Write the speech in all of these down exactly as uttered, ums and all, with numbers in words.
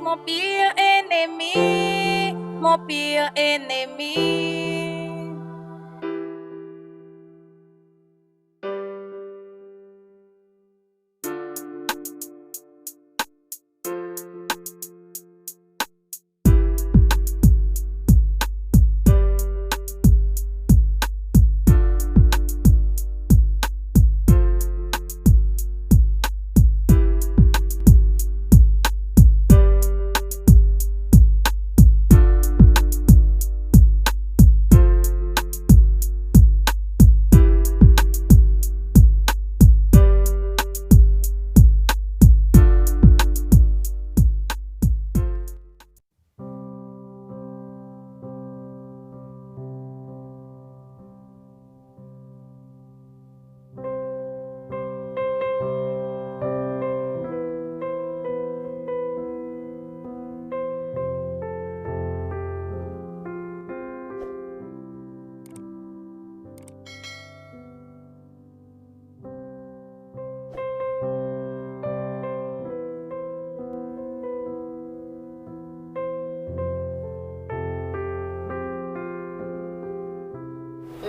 Mon pire ennemi, mon pire ennemi.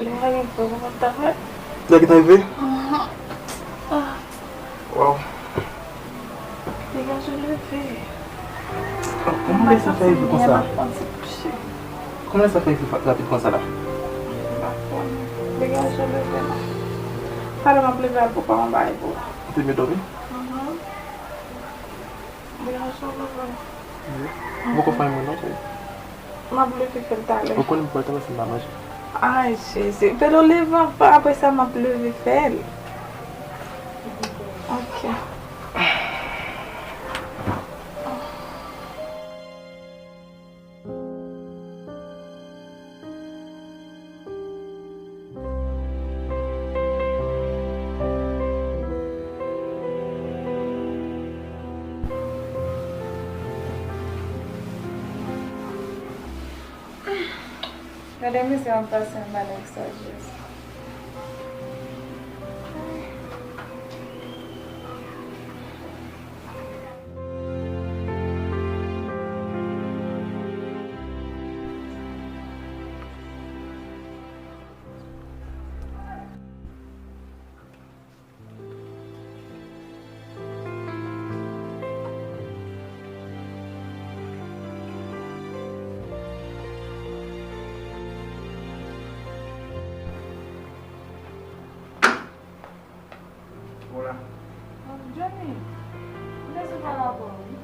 Lè a rive, ou konn sa fè? Lè ki ta rive? Waw. Degaje, leve. Kòman lè sa fè rive konsa? Kòman lè sa fè rive rapid konsa la? Degaje, leve non. Talè m ap leve al prepare yon bagay pou ou. Ou te byen dòmi? Degaje, leve. Ou poko fè anyen mwen non, cheri. M ap leve fè l talè. Ou konnen m pral travay si m pa manje. Ay, Jezi. Pedro, leve anvan, apre sa m ap leve fè l. Ok. Gade mizè m pase anba nèg sa, Jezi. Hola. Johnny, m te sou pale avè w, wi.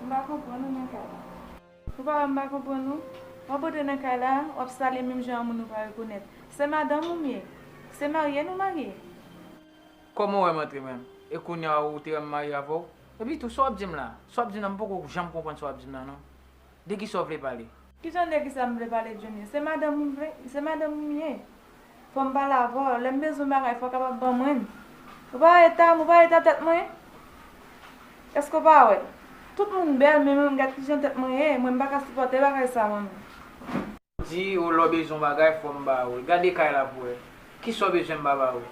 M pa konprann ou nan kay la. Ou pa wè m pa konprann ou? W ap antre nan kay la, w ap salye menm jan yon moun ou pa rekonèt. Se madanm ou m ye. Se marye nou marye. Kòman w wè m antre menm? E kounye a ou te wè m marye avè w? Epi tou, sa w ap di m la? Sa w ap di m la, m poko janm konprann sa w ap di m la non. De kisa w vle pale? Kijan de kisa m vle pale, Johnny? Se madanm ou m vle, se madanm ou m ye. Fò m pale avè w. Lè m bezwen bagay, fò w kapab ban mwen l. Ou pa wè eta m, ou pa wè eta tèt mwen? Èske w pa wè? Tout moun bèl, men mwen, gad kijan tèt mwen ye. Mwen, m pa ka sipòte bagay sa, mwen menm. Di ou lè w bezwen yon bagay, fò m ba ou l. Gade kay la pou w wè. Kisa w bezwen m pa ba ou?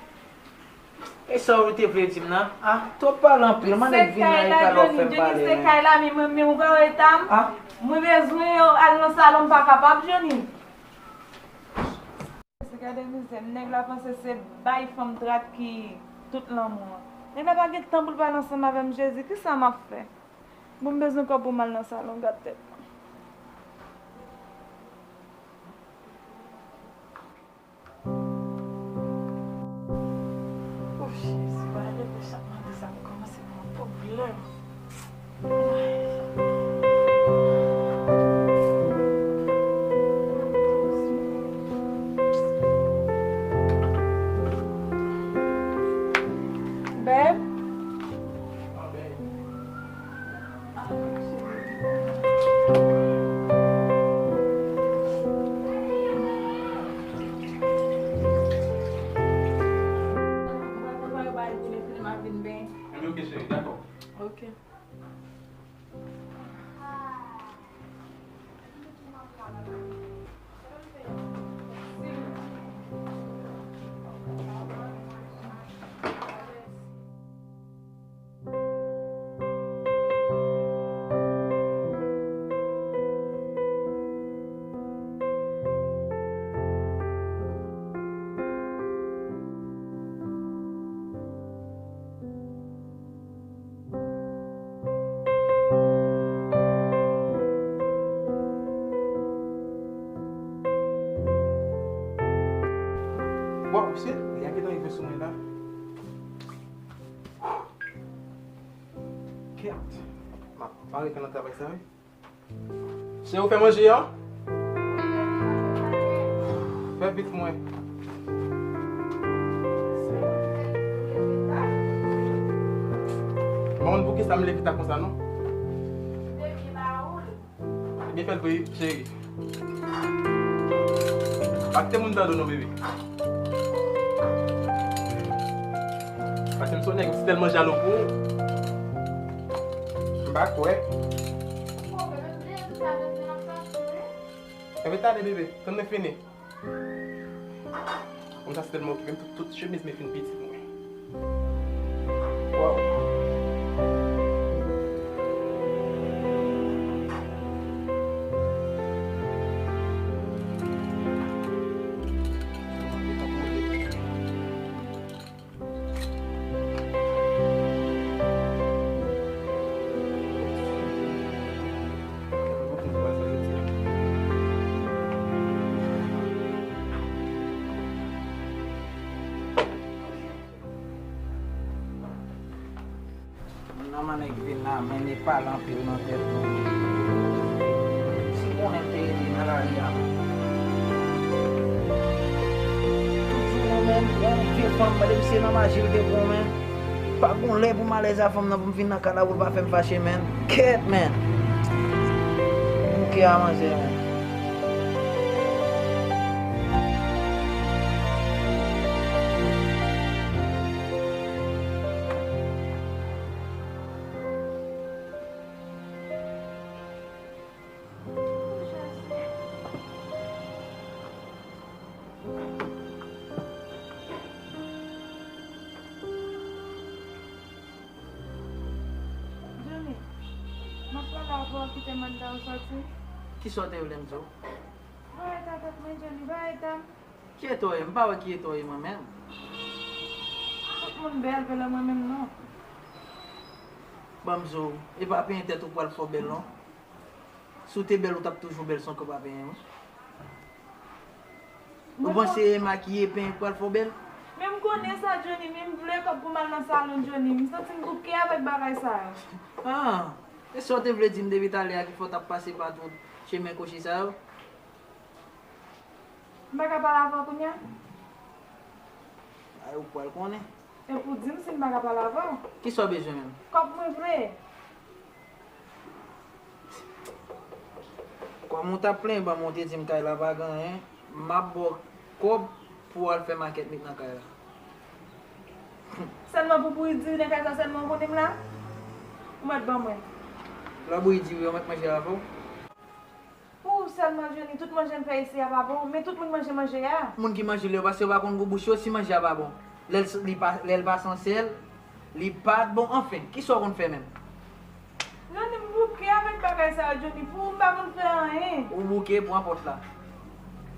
E sa ou te vle di m nan? Ah, twòp pale anpil. Man nèg vin nan eta lè w fè m pale, men. Se kay la, Johnny, se kay la, men mwen, men ou pa wè eta m? Ah. Mwen bezwen al nan salon, m pa kapab, Johnny. Jezi, gade mizè, nèg la panse se bay fanm trak ki tout lanmou an. Nèg la pa gen tan pou l pale ansanm avè m, Jezi, kisa m ap fè? Bon, m bezwen kòb pou m al nan salon, gad tèt mwen. Oh, Jezi, bagay yo chak maten sa ap kòmanse pran pwoblèm. Bèb. Ok. Mesye, li a gentan rive sou mwen la. Kèt. M ap pa rete nan travay sa, wi. Se ou fè manje an? Fè vit mwen. M pa konn poukisa m leve ta konsa, non. Ebyen, fè l pou li, cheri. Pa kite moun tande w non, bebe. Paske m se yon nèg, m si tèlman jalou pou ou. M pa kwè. Enben, tande, bebe, tann mwen fini. Konsa se tèlman okipe m, tout, tout chemiz mwen fin piti pou mwen. Waw. Moun nan manèk vin la, men li pale anpil nan tèt mwen. Si konnen m te rete nan lari a, tout jounen menm, yon vye fanm, mande m si se nan maji l te pran w, men. Pa gon lè pou m alèz a fanm nan, pou m vin nan kay la, pou l pa fè m fache, men. Kèt, men. Bouke a manzè, men. Johnny, m ap pale avè w, kite m anndan, ou sòti? Kisa w te vle m di w? Ba eta tèt mwen, Johnny, ba eta m. Ki eta w ye? M pa wè ki eta w ye mwen menm. Tout moun bèl, pèlè mwen menm non. Ban m di w, e pa penyen tèt ou pral fè w bèl non. Si w te bèl, ou t ap toujou bèl san ke w pa penyen, wi. Ou panse makiye, penyen pral fè w bèl? Men m konnen sa, Johnny, men m vle kòb pou m al nan salon, Johnny. M santi m bouke avèk bagay sa yo. Ah, e sa w te vle di m depi talè a ki fè w t ap pase pa tout chemen kochi sa yo? M pa ka pale avè w kounye a? Ay, ou pral konnen. E pou di m si m pa ka pale avè w. Kisa w bezwen menm? Kòb mwen vre. Kòm ou t ap plenyen ban mwen, ou te di m kay la pa gen anyen, m ap ba w kòb pou w al fè makèt mit nan kay la. Sèlman pou bouyi diri nan kay sa sèlman ou konnen m la? Ou mèt ban mwen. Lè w bouyi diri, yo mèt manje avè w? Pou ou sèlman, Johnny, tout manje m fè isi a pa bon, men tout moun manje manje a. Moun ki manje l yo, paske yo pa konn gou bouch yo, si manje a pa bon. Lè l s-, li pa, lè l pa san sèl, li pa t bon. Anfen, kisa w konn fè menm? Johnny, m bouke avèk bagay sa yo, Johnny. Pou ou, m pa konn fè anyen. Ou bouke, pran pòt la.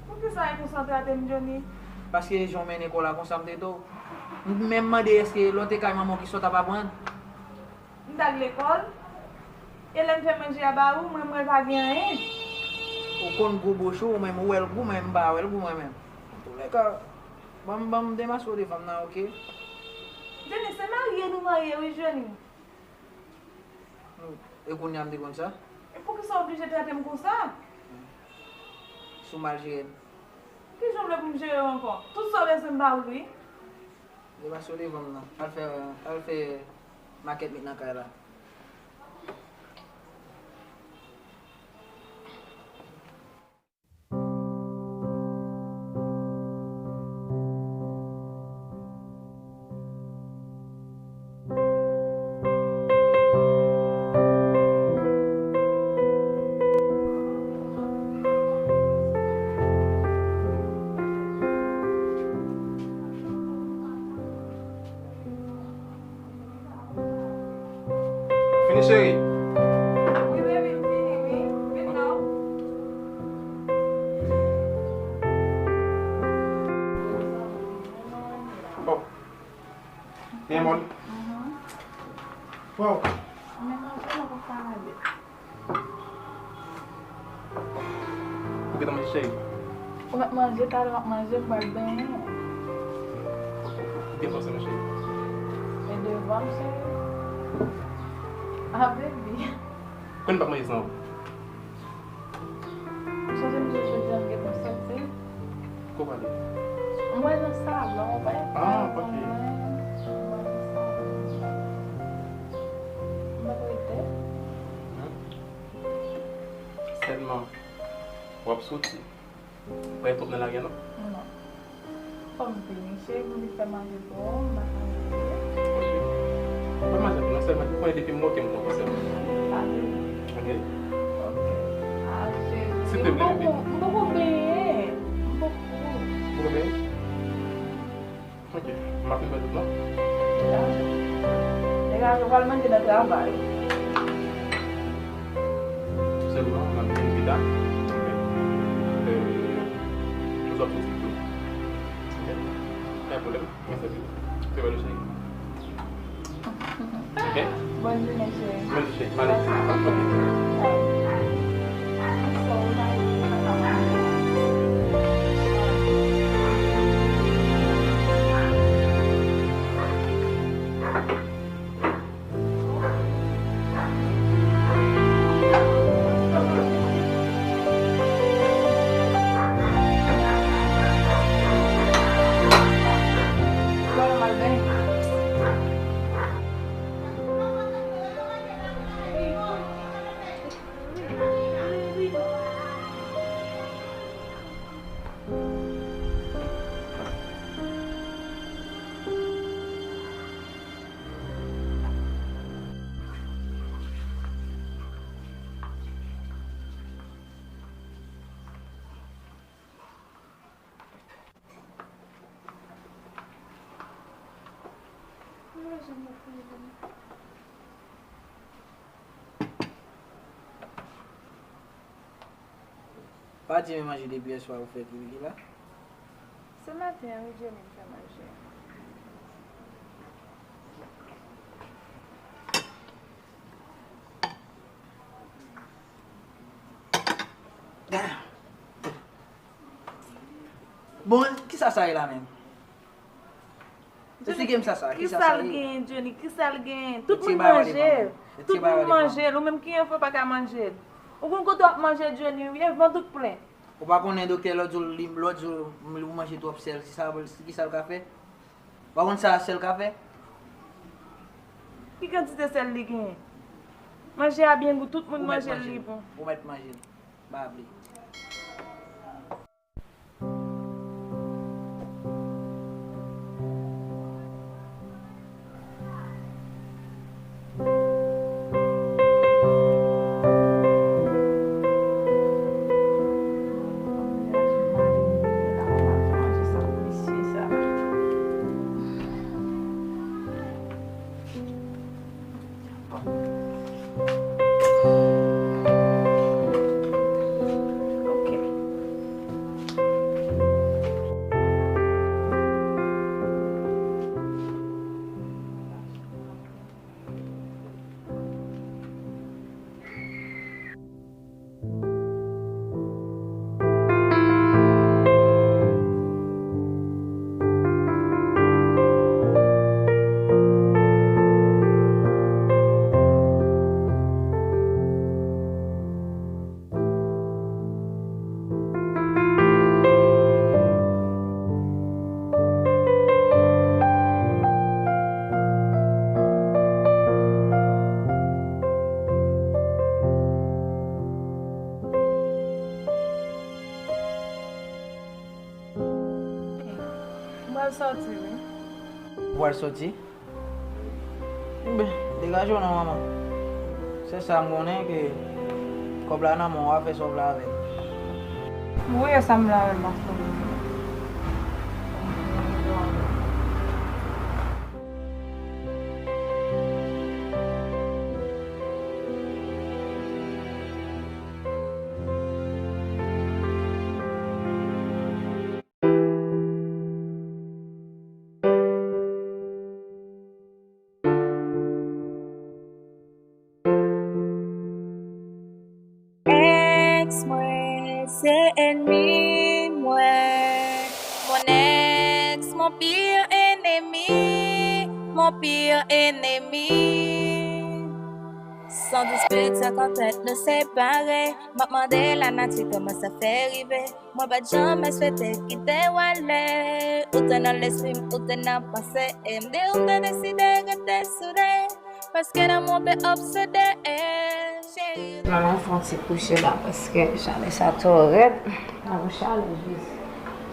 Poukisa w konsa w trete m, Johnny? Paske jan w mennen kò w la, konsa m trete w. M menm mande èske lè w te kay manman w, kisa w t ap aprann? M t al lekòl, e lè m fè manje a ba ou, mwen, m wè l pa gen anyen. Ou konn gou bouch ou, ou menm, ou wè l gou, mwen, m pa wè l gou, mwen menm. Antouleka, ban m, ban m demaske w de fanm nan, oke? Johnny, se marye nou marye, wi, Johnny. E kounye a m te konn sa? E poukisa w oblije trete m konsa? Si w mal jere m. Kijan w vle pou m jere w ankò? Tout sa w bezwen m ba ou l, wi. Demaske w devan m nan. Al fè, al fè makèt mit nan kay la. Fini, cheri. Wi, baby, m fini, wi. Vin non. Bon. Byen mòl. Mhm. Wow. Men manje la poko pare. Ou gentan manje, cheri? Ou mèt manje, talè w ap manje, m pral benyen. Gen panse, monchè. E devan m, cheri. Ah, baby. Kòman m p ap manje san ou? Ou sonje m di w jodi a m gen pou soti? Kote w prale? Mwen nan salon, ou pa gen... Ah, ok. Mwen nan salon. M ap rete. Sèlman, w ap soti. Pa gen twòp nan lari a, non? Non. Fò m vini, cheri, m vin fè manje pou ou, m pa ka rete. Ok. Fè manje pou nou sèlman, ou konnen depi m woke m konn fè. Pa vini. Ok. Ok. Ah, cheri, m poko, m poko benyen. M poko. Ou poko benyen? Ok, m ap vin wè tout non. Degaje. Degaje, w pral manje nan travay. Sèlman, m ap vin pita. Ok. Euh, nou sot sou TikTok. Ok. Pa gen pwoblèm, mwen sèvi. Se pa de cheri. Ok? Bonne journée, chérie. Bonne journée, chérie. Allez. Pa di men manje depi yèswa ou fè ki, ki la. Se maten an wi, Jenny fè manje. Bon, kisa sa ye la menm? Esplike m sa, sa. Kisa sa ye? Kisa l genyen, Jenny? Kisa l genyen? Tout moun manje l. Tout moun manje l. Ou menm ki enfo pa ka manje l? Ou konn kote w ap manje, Jenny, wi, e vant ou k plen. Ou pa konnen doktè lòt jou li, lòt jou ou manje twòp sèl, se sa, se kisa l ka fè? Ou pa konn sa sèl ka fè? Ki kantite sèl li genyen? Manje a byen gou, tout moun manje l, li bon. Ou mèt manje l. Pa vle. M pral sòti, wi. Ou pral sòti? Enben, degaje w non, manman. Se sa m konnen ke kòb la nan men w, w a fè sa w vle avè l. Voye sa m la avè l, m ap voye. Ex mwen se enmi mwen. Mon ex, mon pire ennemi. Ennemi, mon pire ennemi. Sans dispute, sans conteste, nou separe. M ap mande lanati kòman sa fè rive. Mwen pa t janm eswete kite w ale. Ou te nan lespri m, ou te nan panse. E m di ou m te deside rete soude. Paske lanmou te obsede, cheri. Mwen fè yon ti kouche la, paske chalè sa twò rèd. Nan yon chalè jis.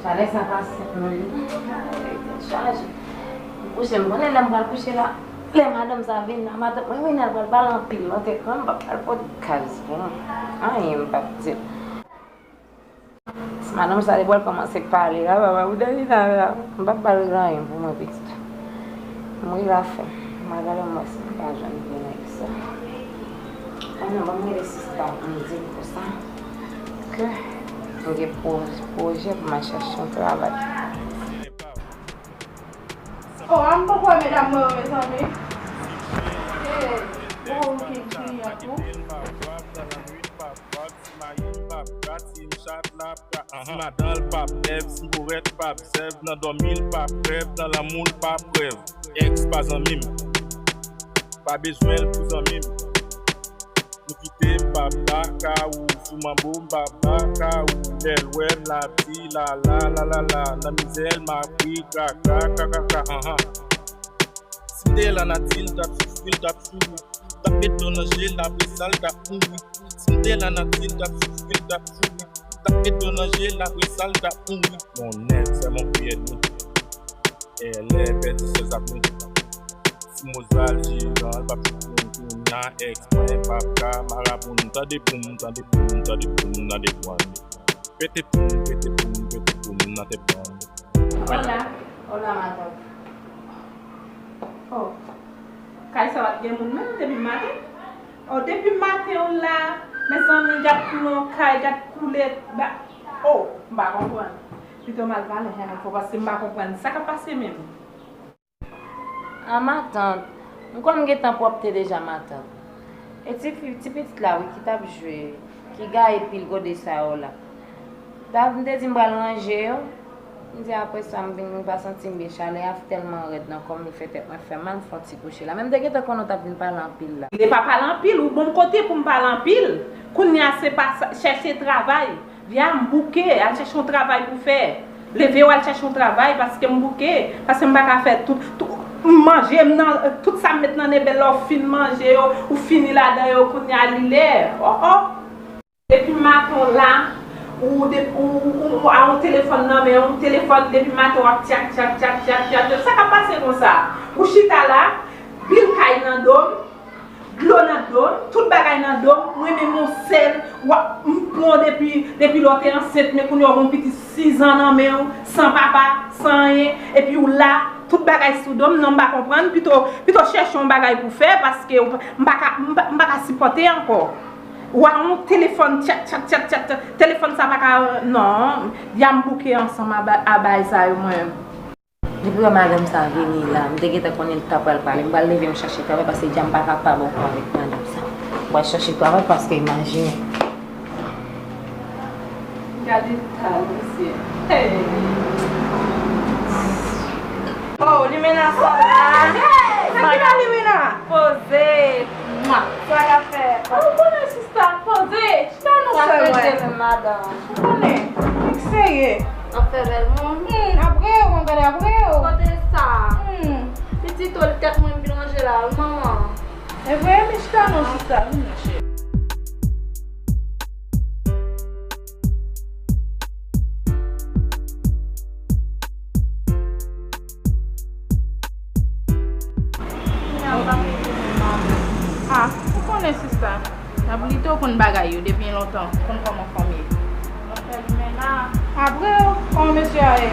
Chalè sa pa senp non li. Chalè tèt chaje. M kouche, m konnen lè m pral kouche la. Lè madanm sa vin la, madanm mwen vin la, l pral pale anpil. Mwen te kwè m p ap pral pote kaz pou mwen. Anyen m p ap di l. Si madanm sa li pral kòmanse pale la, papa, ou tande sa la, m p ap ba l anyen pou mwen pitit. M ri la fè. M a gade m wè si m ka jwenn vye nèg sa. Ann, ban m rele sista m di l konsa ke m gen pwo-, pwojè pou m al chèche yon travay. Oh, a m poko wè medam mwen yo, mezanmi. Hey, oh, ou gen kliyan tou. Mayi m p ap gati, m chat la p ka. Si madan l p ap lèv, si borèt p ap sèv, nan dòmi l p ap rèv, nan lanmou l p ap rèv. Èks pa zanmi m, pa bezwen l pou zanmi m. Nou kite m p ap baka ou, sou manbo m p ap baka ou. Lè l wè m l ap di la la la la la, nan mizè l m ap ri kaka kaka kaka, anhan. Si m te lanati, l t ap soufri, l t ap souri. T ap met dlo nan je l, apre sa l t ap mouri. Si m te lanati, l t ap soufri, l t ap souri. T ap met dlo nan je l, apre sa l t ap mouri. Mon nèg, c'est mon pire ennemi. Elle est perdue ses amis. Si Mozal jiran, l p ap choukoun kounya, èks mwen p ap ka maraboun. Tande poum, tande poum, tande poum, tande poum. Pete poum, pete poum, pete poum, nan te poum. Hola, hola, madam. Oh, kay sa pa t gen moun menm depi maten? Oh, depi maten w la, mezanmi, gad koulon kay, gad koulè, ba, oh, m pa konprann. Pito m al pale Henry fò paske m pa konprann sa k ap pase menm. Ah, matant, m kwè m gentan pwòpte deja, matant. E ti fi, ti pitit la, wi, ki t ap jwe, ki gaye pil gode sa yo la. Da-, m te di m pral ranje yo. M di apre sa, m vin, m pa santi m byen. Chalè a tèlman rèd nan kò m, li fè tèt mwen fè mal, m fè yon ti kouche la. Men m te gentan konnen w t ap vin pale anpil la. Li pa pale anpil, ou ban m kote pou m pale anpil. Kounye a, se pa sa, chèche travay. Vye a, m bouke, al chèche yon travay pou fè. Leve w al chèche yon travay, paske m bouke, paske m pa ka fè tout, tout, m manje, m nan, tout sa m met nan nenben la, w fin manje yo, ou fini ladan yo, kounye a li lè. Oh, oh. Depi maten w la, ou de-, ou, ou, ou a yon telefòn nan men w, telefòn depi maten w ap tyak, tyak, tyak, tyak, tyak, tyak. Sa k ap pase konsa? Ou chita la, bil kay nan do m, dlo nan do m, tout bagay nan do m, mwen menm yon sèl, w ap, m pran w depi, depi lè w te ansent, men kounye a w gen yon pitit sizan nan men w, san papa, san anyen, epi w la, tout bagay sou do m, non, m pa konprann, pito, pito chèche yon bagay pou fè, paske w, m pa ka, m pa, m pa ka sipòte ankò. W a yon telefòn, tchat, tchat, tchat, tchat, tchat, telefòn sa pa ka, non, y a m bouke ansanm a ba-, a bagay sa yo, mwen. Depi wè madanm sa vini la, m te gentan konnen l ta pral pale. M pral leve m chache travay paske dja m pa kapab ankò avèk madanm sa. M pral chache travay paske imajine. Gade ta, mesye. Hey. Oh, Limena sa la. Hey, sa ki la Limena? Poze. Mwa. Sa ka fè? Ou konnen sista poze. Sa nou fè wè? Madanm. Ou konnen, nèg serye. Ap fè bèl moun. Hmm, apre yo, mwen gade apre yo. Kote sa? Hmm. Pitit ou, tèt mwen vin ranje la, manman. E vre, men chita non, chita, vin non, cheri. Ah, ou konnen sista. N ap lite w konn bagay yo depi lontan, konn kòman fanmi ye. Apre yo, kòman mesye a ye?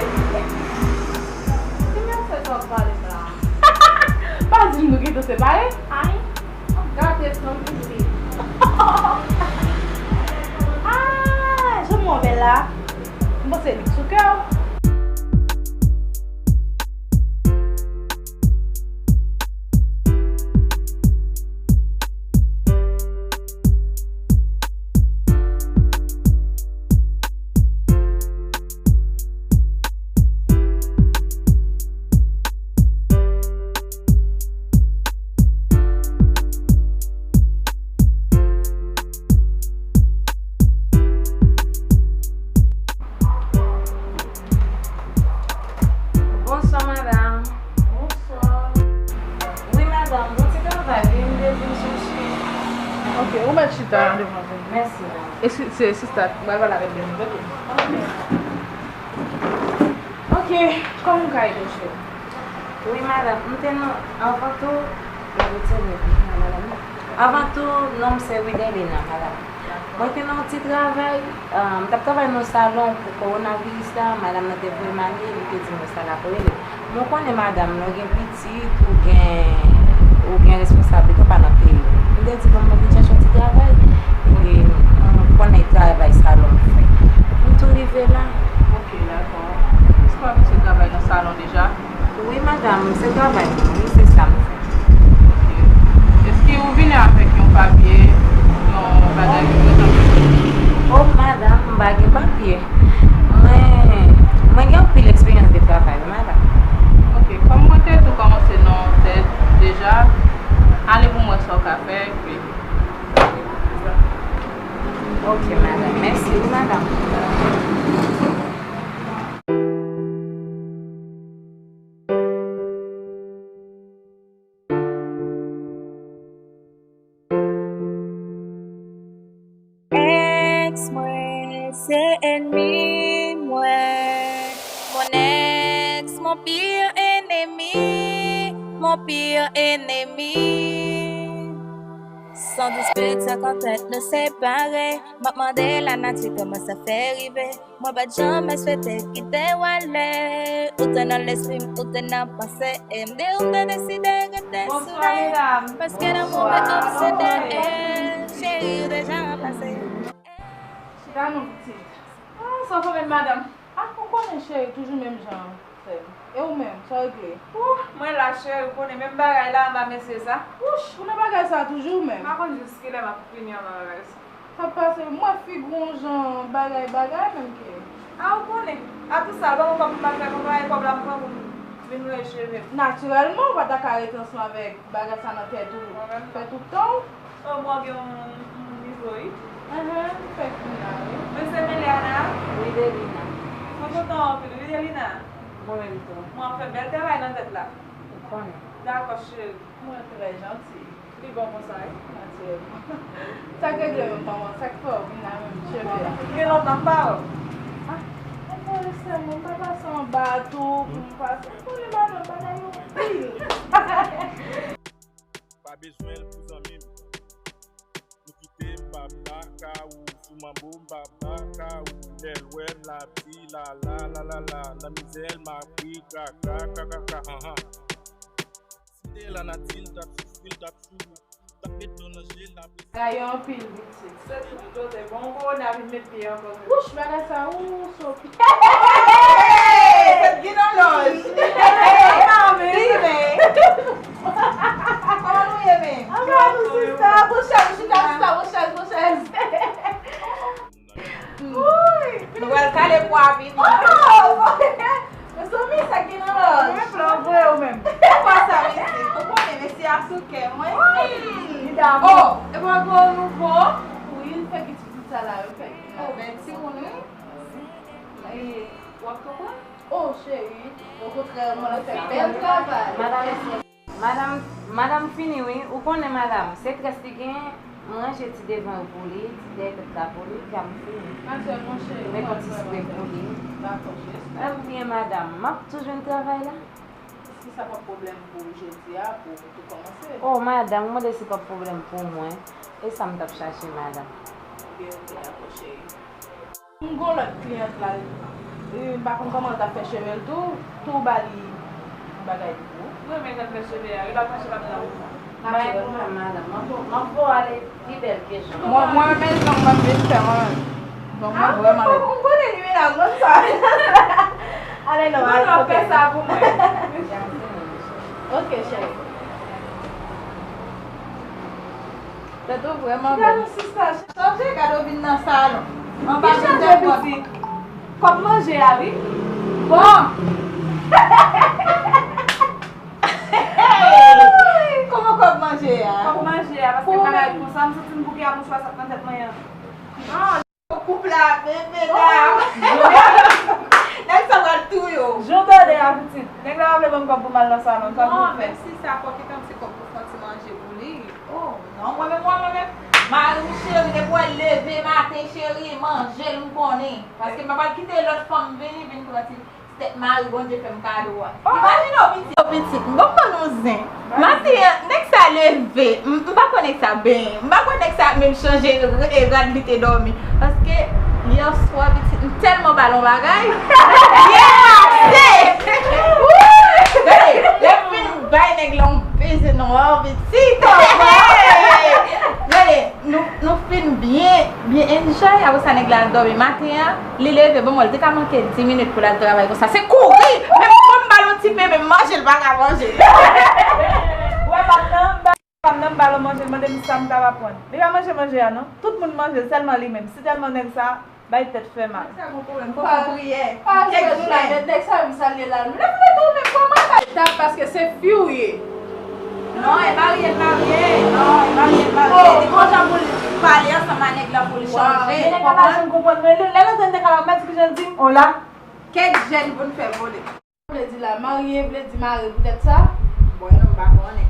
Ki mesye sa w ap pale m la? Pa di m nou gentan separe? Ay, w ap gate fanmi li. Ah, jan mwen bèl la. M panse li sou kè w. Ok, ou mèt chita devan vin. Mèsi, mèsi. E si, se sista, m pral pale avèk li. Ok. Ok, kòman w ka ede w, cheri? Wi, madanm, m te nan, anvan tou, m retire m nan madanm nan. Anvan tou, non m se Widelina, madanm. Mwen te nan yon ti travay, ah, m t ap travay nan salon pou kowonaviris la, madanm nan te voye m ale, li te di mwen sa l ap rele. Mwen konnen madanm, lè w gen pitit, ou gen, ou gen responsablite, ou pa nan peyi w. M te di, bon, mwen vin chèche yon ti travay, e, m konnen travay salon m fè. M tou rive la. Ok, dakò. Èske w abitye travay nan salon deja? Wi, madanm, se travay mwen, wi, se sa m fè. Ok. Èske ou vini avèk yon papye, yon bagay ki prezante? Oh, madanm, m pa gen papye. Mwen, mwen gen anpil eksperyans de travay, wi, madanm. Ok, kòm mwen te tou kòmanse nan yon tèt deja, ale pou m wè sa w ka fè, epi. Ok, madanm. Mèsi, wi, madanm. Èks mwen se ènmi mwen. Mon ex, mon pire ennemi, mon pire ennemi. San dispit, san kontrent, nou separe. M ap mande lanati kòman sa fè rive. Mwen pa t janm eswete kite w ale. Ou te nan lespri m, ou te nan panse. E m di w m te deside rete sou la. Paske lanmou mwen obsede. Cheri, ou deja ranplase. Chita non, pitit. Ah, sa w fè menm, madanm? Ah, ou konnen, cheri, toujou menm jan, sè m. E ou menm, sa w regle? Ouh, mwen la, cheri, ou konnen menm bagay la anba mesye sa. Wouch, ou nan bagay sa toujou menm? M pa konn jis kilè m ap fini anba bagay sa. Sa pase, m wè figi w yon jan bagay bagay menm ke. A, ou konnen. A tou sa, ban mwen kòb pou m al fè kontra e kòb la m pran pou m vin recheve m. Natirèlman, ou pa ta ka rete ansanm avèk bagay sa nan tèt ou. Mwen menm fè non. Tout tan w. O, mwen gen yon, yon nivo, wi. Ahan, m fè kounye a, wi. Men se Meliana? Widelina. Mwen kontan anpil, Widelina. Mwen menm tou. Mwen ap fè bèl travay nan tèt la. Ou konnen. Dakò, cheri. Mwen trè janti. Li bon konsa, wi. Natirèlman. Sa k regle menm, manman? Sa k fè w vin la menm, cheve a? Gen lontan m pa wè w. Ah, mwen pa wè sè mwen, m pa pase anba a tou, pou m pase. Ou konnen madanm, bagay yo pil. Pa bezwen l pou zanmi m. Nou kite m pa baka ou sou manbo m pa baka ou lè l wè m l ap di la la la la la nan mizè l m ap ri kaka kaka kaka anhan. Si te lanati l t ap soufri l t ap souri t ap met dlo nan je l ap. Bagay yo anpil pitit. Se tout ou te bon kowona vin met pye ankò. Wouch bagay sa ou sopi. Tèt gen nan lòj. Kòman nou ye menm? Anba nou sista, bon chèz, chita sista, bon chèz, bon chèz. Wouy! Nou pral kale pwa vini. Oh! Mezanmi, sa gen nan lòj. Mwen plan vre ou menm. Pwa sa, mesye. Ou konnen, mesye a sou kè mwen. Li damou. Oh, e pa gwo nouvo. Wi, l fè ki ti bout sa la, l fè. Oh, bèl timoun, wi. E, w ap konprann? Oh, cheri, okontrè, mwen fè bèl travay. Madanm, madanm, madanm fini, wi. Ou konnen, madanm, se strès li genyen, m ranje ti devan yo pou li, ti dèyè tèt la pou li, epi m fini. Met yon ti spre pou li. Dakò, cheri. Lè m byen, madanm, m ap tou jwenn travay la. Èske sa p ap pwoblèm pou jodi a, pou tou kòmanse? Oh, madanm, ou mande si p ap pwoblèm pou mwen. E sa m t ap chache, madanm. Ok, ok, dakò, cheri. M gon lòt kliyant la, e, m pa konn kòman l t ap fè cheve l tou, tou ba li yon bagay pou ou. Ou renmen jan l fè cheve a, li pa pran cheve ap nan ou. Pa gen pwoblèm, madanm. M ap, m ap voye ale pi bèl ke jan. Mwen, mwen renmen jan mwen vin fè mwen menm. Donk, mwen vrèman renmen. Ou konnen li vin ak mwen sa. Ale non, al fè sa pou mwen. Ok, cheri. Tèt ou vrèman bèl. Gade yon sista chanje, gade w vin nan salon. Anba ki chanje pitit? Kòb manje a, wi. Bon. Kòman kòb manje a? Kòb manje a, paske m pa ka ret konsa, m santi m bouke a mouchwa sa k nan tèt mwen an. Koup la, men, medam. Nèg sa pral touye w. Jan w tande a, pitit. Nèg la pa vle ban m kòb pou m al nan salon, sa pou m fè? Non, menm si sa, fòk gentan ti kòb pou fè yon ti manje pou li. Oh, non, mwen menm, mwen, mwen menm. M Mari m cheri, depi w leve maten, cheri, manje l, m konnen. Paske m pa pral kite lòt fanm vini, vin pran ti tèt mari Bondye fè m kado a. Imajine w pitit. Yo pitit, m poko nou zen. Maten an, nèg sa leve, m m pa kwè nèg sa benyen. M pa kwè nèg sa menm chanje r- e rad li te dòmi. Paske yè swa pitit, m tèlman ba l yon bagay. Yè ase! Wouy! Gade, lè m fin bay nèg la yon beze nan wa w pitit. Gade, nou, nou fin byen, byen enjoy. Apre sa, nèg la al dòmi maten an. Li leve, bon, mwen, li te ka manke dis minit pou l al travay konsa. Se kouri! Menm bon, m ba l yon ti pen, menm manje, l pa ka manje. Wè, fanm nan, m ba, fanm nan, m ba l yon manje, l mande m sa m t ap aprann. Li pa manje manje a, non. Tout moun manje, sèlman li menm. Si tèlman nèg sa, bay tèt fè mal. Sa gon pwoblèm, fò w priyè. Pa jwe sou la, nèg sa, m salye la. Lè m mete w menm kòman sa? Tap, paske se fi w ye. Non, e marye, l marye. Non, e marye, l marye. Oh, bon jan pou l pale ansanm a nèg la pou l chanje. Men nèg la pa janm konprann mwen. Lè, lè l antre, nèg la pa di ki jan l di m, oh la. Kèk jèn pou n fè vole. Vle di la, marye vle di mare poutèt sa? Bon, e non, m pa konnen.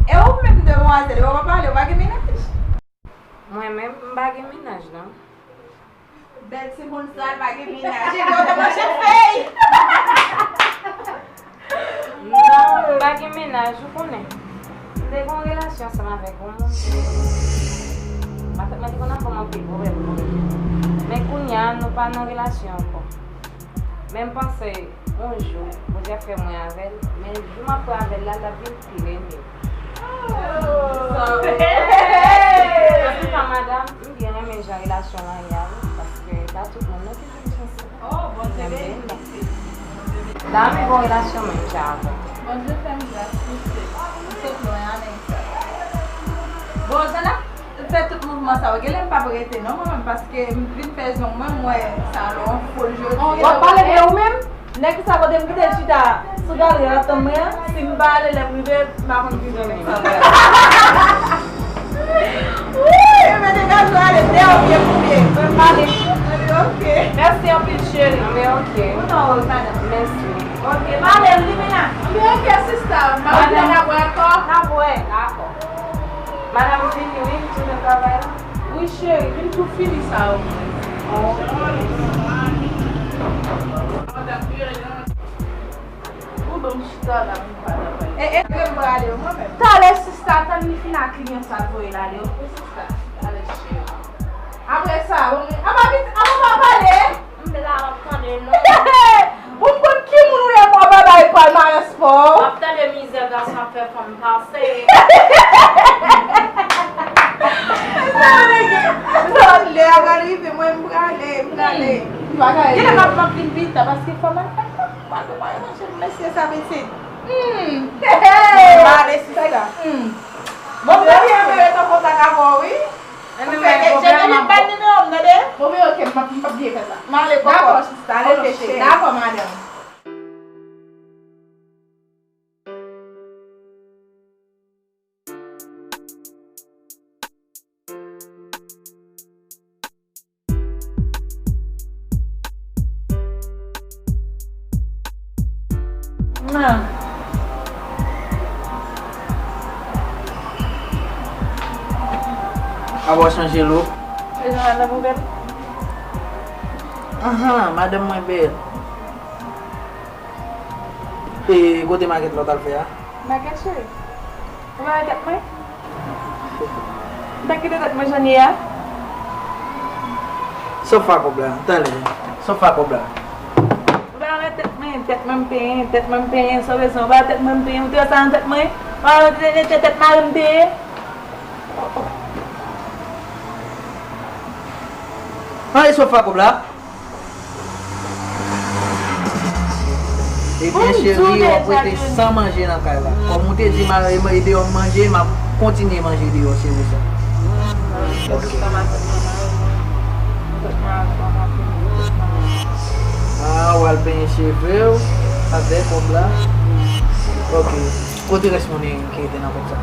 E ou menm, demwazèl, ou pa pale, ou pa gen mennaj? Mwen menm, m pa gen mennaj, non. Bèl timoun sa, l pa gen mennaj. Epi w te manje fèy! Non, m pa gen mennaj, ou konnen. M te gen yon relasyon ansanm avèk yon moun. Matant mwen te konn ap ban m anpil pwoblèm pou li. Men kounye a, nou pa nan relasyon ankò. Men m panse, yon jou, Bondye ap fè mwen avè l. Men jou m ap wè avè l la, l ap vin pi renmen. Antouka, madanm, m byen renmen jan relasyon an ye a, wi, paske pa tout moun non ki jwenn chans sa. Oh, Bondye beni. La, m bon relasyon menm jan avè w. Bondye fè m gras, mesye. M sot lwen a nèg sa. Bon, jan n ap fè tout mouvman sa yo, genlè m p ap rete non, mwen menm, paske m vin fè zong mwen, m wè salon fou l jodi a. W ap pale de ou menm? Nèg sa kote m kite l chita sou galri a l ap tann mwen an, si m pa ale lè m rive, m pa konn ki jan nèg sa ye. Wi, yo mete gazon ale deyò pye pou pye. Mwen pale. Ok. Mèsi anpil, cheri. Anben, ok. Ou nan wòl, madanm. Mèsi. Ok, m ale, m vini la. Anben, ok, sista. M ap vini la, n ap wè ankò. N ap wè. Dakò. Madanm, m vini, wi, m tounen travay la. Wi, cheri, vin tou fini sa yo. Oh. Ou ban m chita la, m pa travay. E, e, e, m prale, mwen menm. Talè, sista, tann li fin ak kliyan sa l voye l ale, ok, sista? Talè, cheri. Apre sa, bon, men, apa, apa, pa pale? M la, m ap tande nou. Pou m konn ki moun ou ye, mwen pa bay palmarès pa w. M ap tande mizè gason ap fè fanm pase. Sa w rege. Sa w lè a va rive, mwen m prale, m prale. M pa ka rete. Genlè m ap, m ap vin pita, paske fò m al fè kòb, m al manje mesye sa pitit. Hmm. M ale sista. Hmm. Bon, m te byen renmen ret an kontak avè w, wi. Enben, mwen, pwoblèm ap ban nimewo m, tande? Bon, men ok, m p ap, m p ap bliye fè sa. M ale, kòkò. Dakò, sista, ale, cheri. Dakò, madanm. Nan. Apa w chanje look? E jan madanm ou bèl? Anhan, madanm mwen bèl. E kote makèt la w t al fè a? Makèt, cheri? Ou pa wè tèt mwen? M ta kite tèt mwen jan l ye a. Sa w fè ak kòb la? Talè. Sa w fè ak kòb la? Ou pa wè tèt mwen, tèt mwen m penyen, tèt mwen m penyen, san rezon. Ou pa wè tèt mwen m penyen, ou te wè sa nan tèt mwen? Ou pa wè tèt, tèt, tèt mari m te ye? An, e sa w fè ak kòb la? Ebyen, cheri, w ap rete san manje nan kay la. Kòm ou te di m al deyò m manje, m ap kontinye manje deyò, se pou sa. Ok. Ah, w al penyen cheve w avèk kòb la. Ok. Kote rès monnen ki rete nan kòb sa?